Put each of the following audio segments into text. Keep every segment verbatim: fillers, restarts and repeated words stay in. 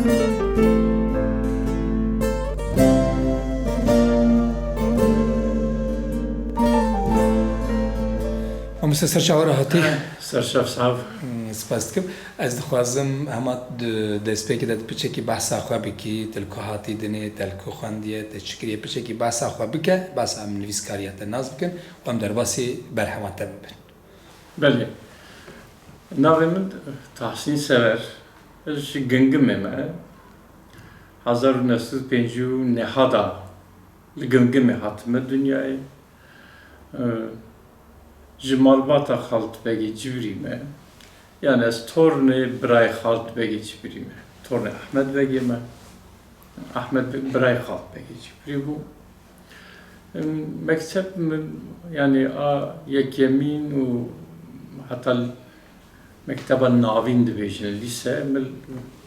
Mamoste, ser çawa re hatî? Ser çav sav. Hmm, spas dikim. Ez dixwazim hema di destpêkê de tu piçekî behsa xwe bikî, tu li ku hatî dinê, te li ku xwendiye, te çi kiriye, piçekî behsa xwe bike, behsa em nivîskariya te nas bikin û em derbasî berhema te bibin. Belê. Navê min Tahsîn Sever. Ez ji Gingimê me. Hezar û neh sed û pêncî û neh de li Gingimê hatime dinyayê. Ji malbata Xalt Begê Cibrî me. Yani ez tornê birayê Xalt Begê Cibrî me. Tornê Ahmet Begê me. Ahmet Be-, birayê Xalt Begê Cibrî bû. Mekteb min, yani a yekemîn û heta l-, mekteba navîn dibêjin, lîse, min li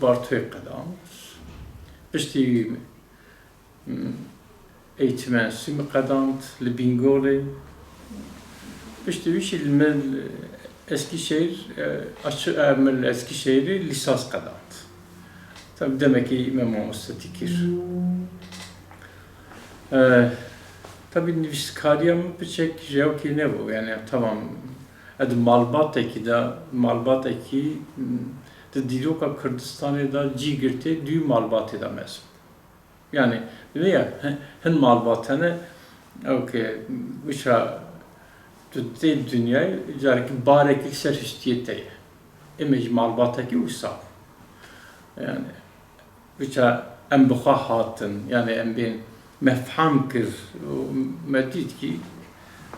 Bartoyê qedand. Piştî wî, hmm, eğitim enstitüsü min qedand li Bîngolê. Piştî wî jî li min Eskişehir, e, açı-, e, min li Eskişehirê lîsans qedand. Tabi demekî me mamostetî kir. E, tabi nivîskariya min piçek jewkî nebû. Yani tamam, ez di malbatekî de, malbatekî, m, di dîroka Kurdistanê de cî girtê, dû malbatê de mezin. Yani, dibe ya, hin, hin malbat hene, ew ke wisa tu tê dinyayê, carekî barekî li ser hiştiyê te ye. Ê me ji malbatekî wisa. Yani, wisa em bi xwe hatin, yani em bên me fam kir û me dît kî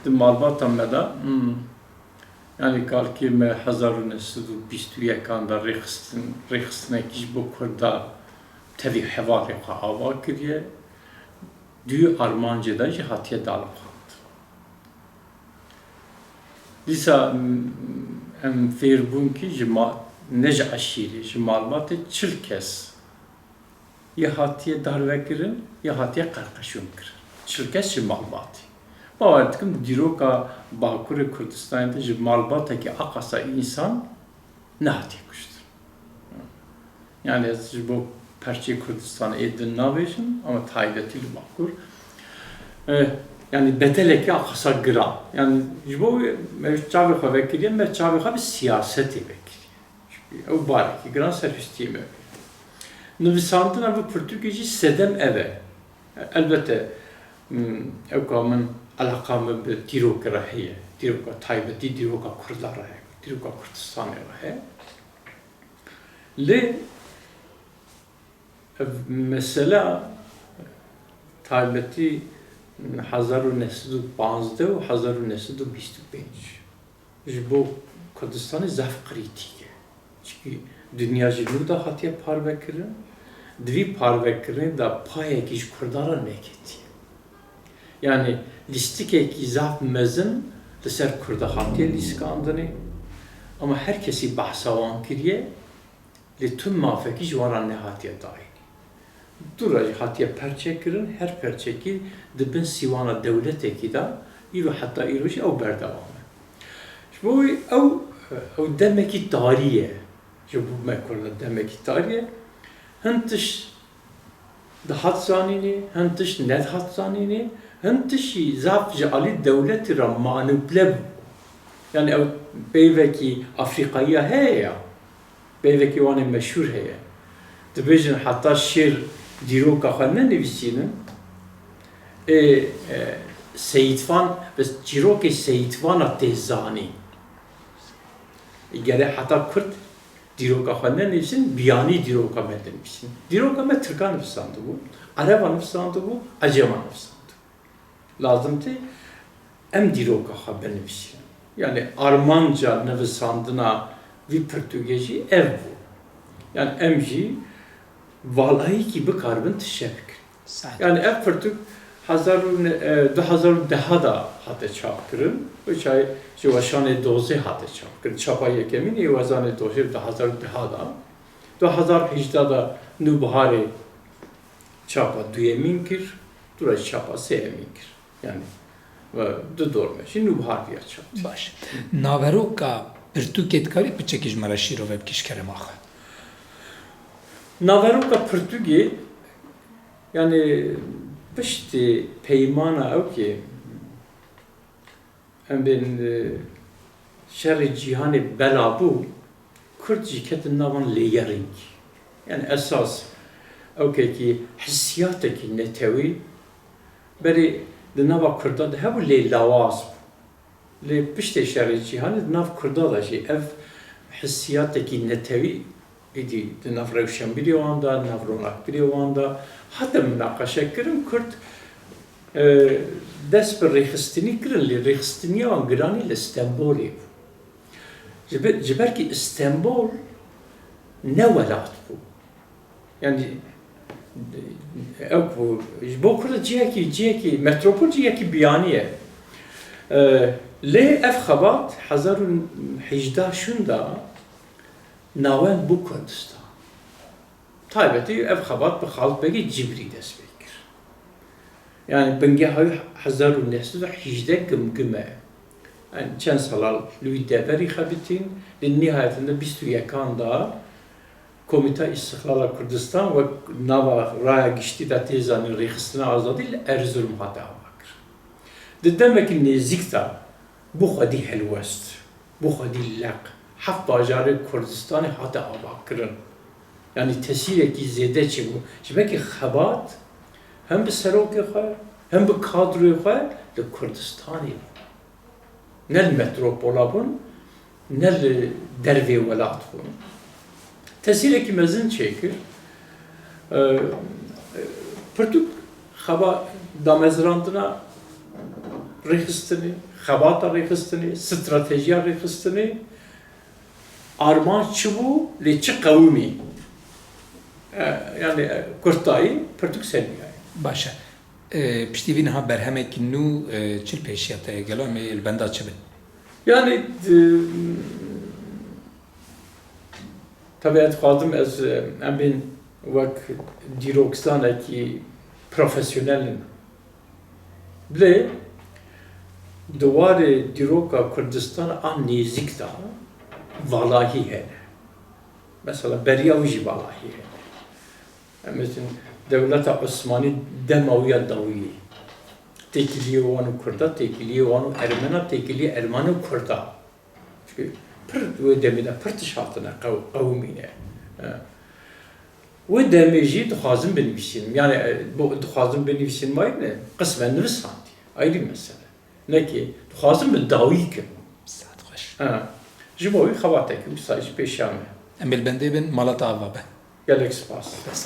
di malbata me de, hmm, Yani kalkê me hezar û neh sed û bîst û yekan de rêxistin, rêxistinekî ji bo Kurda tevî hevalê xwe ava kiriye, dû armancê de jî hatiye dalixand. Dîsa, m-, em fêr bûn kî ji ma-, ne ji eşîrê, ji malbatê çil kes ya hatiye darvekirin, ya hatiye qerqeşûn kirin. Çil kes ji malbatê. Bawer dikim, dîroka Bakurê Kurdistanê de ji malbatekî aqasa însan nehatiye kuştin. Yani ez ji bo perçeyê Kurdistanê ê din nabêjim, ama taybetî li Bakur. Eh, yani bedelekî aqasa giran. Yani ji bo wê me çavê xwe vekiriye, me çavê xwe bi siyasetê vekiriye. Çünkü ew barekî giran ser hiştiyê me bû. Nivîsandina vî pirtûkê jî sedem ev e. Elbette, hmm, ew ka min eleqa min bi dîrokê re heye. Dîroka taybetî, dîroka Kurda re heye. Dîroka Kurdistanê re heye. Lê ev mesela taybetî hezar û neh sed û panzdeh û hezar û neh sed û bîst û pênc. Ji bo Kurdistanê zaf krîtîk e. Çikî dinya ji nû de hatiye parvekirin, di vî parvekirinê de payekî ji Kurdan re neketiye. Yani lîstikekî zaf mezin li ser Kurda hatiye lîskandinê, ama her kesî behsa wan kiriye, lê tu mafekî ji wan re nehatiye dayîn. Du re jî hatiye perçe kirin, her perçekî di bin sîwana dewletekî de, îro heta îro jî ew berdewam e. Ji bo wî ew, ew demekî tarî ye. Ji bo me Kurdan demekî tarî ye. Hin tişt dihat zanînê, hin tişt nedihat zanînê, hin tişt jî zaf ji alî dewletî re manîpule bû. Yani ew peyvekî Afrîqayî ya heye ya. Peyvekî wan ê meşhûr heye. Dibêjin heta şêr dîroka xwe nenivîsînin. Ê, e, Seyîdvan, bi çîrokê Seyîdvana tê zanîn. Gere heta Kurd dîroka xwe nenivîsin, biyanî dîroka me dinivîsin. Dîroka me Tirka nivisandibû, Ereba nivisandibû, Ecema nivisandibû. Lazim tê em dîroka xwe binivîsînin. Yani armanca nivisandina vî pirtûkê jî ev bû. Yani em jî valayîkî bikaribin tişe bikin. Saet. Yani ev pirtûk hezar û ne-, e, du hezar û deh de hate çapkirin. Wê çayê ji weşanê dozê hate çapkirin. Çapa yekemîn ê weşanê dozê du hezar û deh de. Du hezar û hejdeh de Nûbiharê çapa duyemîn kir, dûra jî çapa sêyemîn kir. Yani, e, du dorme jî Nûbihar viya çap. Baş. Naveroka pirtûkê dikarî piçekî ji me re şîrove bikî ji kerema xwe? Naveroka pirtûkê, yanî piştî peymana ewkê, em bên, e, şerê cîhanê bela bû, Kurd jî ketin nav van layering. Yanî esas ewkekî hisiyatekî netewî, berê di nava Kurdan de hebû lê lawaz bû. Lê piştê şerê cîhanê di nav Kurda de jî ev hisiyatekî netewî êdî di nav rewşenbîrê wan de, di nav ronakbîrê wan de hate minaqeşekirin. Kurd, e, dest bi rêxistinî kirin, lê rêxistiniya wan giranî li Stenbolê bû. Ji ber, ji ber kî Stenbol ne welat bû. Yanî, ew ku ji bo Kurd cihekî, cihekî metropol, cihekî biyanî ye. E, lê ev xebat hezar û hejdeh şûnda navend bû Kurdistan. Taybetî ev xebat bi Xalid Begê Cibrî dest pê kir. Yanî bingeha wî hezar û neh sed û hejdeh Gimgim e. Yanî çend sala li wî deverî xebitîn, li nihayetinde bîst û yekan da Komîta Îstîqlala Kurdistan wek nava raya giştî de tê zanîn rêxistina azadî li Erzurum hate avakirin. Di demekî nêzîk de bû xwedî helwest, bû xwedî leq, heft bajarê Kurdistanê hate avakirin. Yanî tesîrekî zêde çêbû. Ji ber kî xebat hem bi serokê xwe, hem bi kadroyê xwe li Kurdistanê bû. Ne li metropola bûn, ne li dervê welat bûn. Tesîrekî mezin çêkir. E, pirtûk xeba damezrandina rêxistinê, xebata rêxistinê, stratejiya rêxistinê, armanc çi bû, lê çi qewimî? E, yanî, e, kurtayî, pirtûk ser vî ye. Baş e. E, piştî vî niha berhemekî nû, e, çi li pêşiya te ye? Gelo em ê li benda çi bin? Yanî, d-, tevî ez dixwazim ez, e, em bên wek dîrokzanekî profesyonel in. Lê di warê dîroka Kurdistan a nêzîk de valahî hene. Mesela beriya wî jî valahî hene. Em bêjin dewleta Osmanî dema wî ya dawî têkiliyê wan û Kurda, têkiliyê wan û Ermena, têkiliyê Ermeni û Kurda. Çünkü pir wê demê de pir tişt hatine qew-, qewimîne. E, wê demê jî dixwazin binivîsînim. Yani, e, bu dixwazin binivîsînim mayî ne, qismen nivisandiye. Ayrı mesele. Nekê, dixwazim bi dawî kim. Saet xweş. Ha. Ji bo wî xebatekî wisa jî pêşiya me. Em ê li bendê bin, mala te ava be. Gelek spas.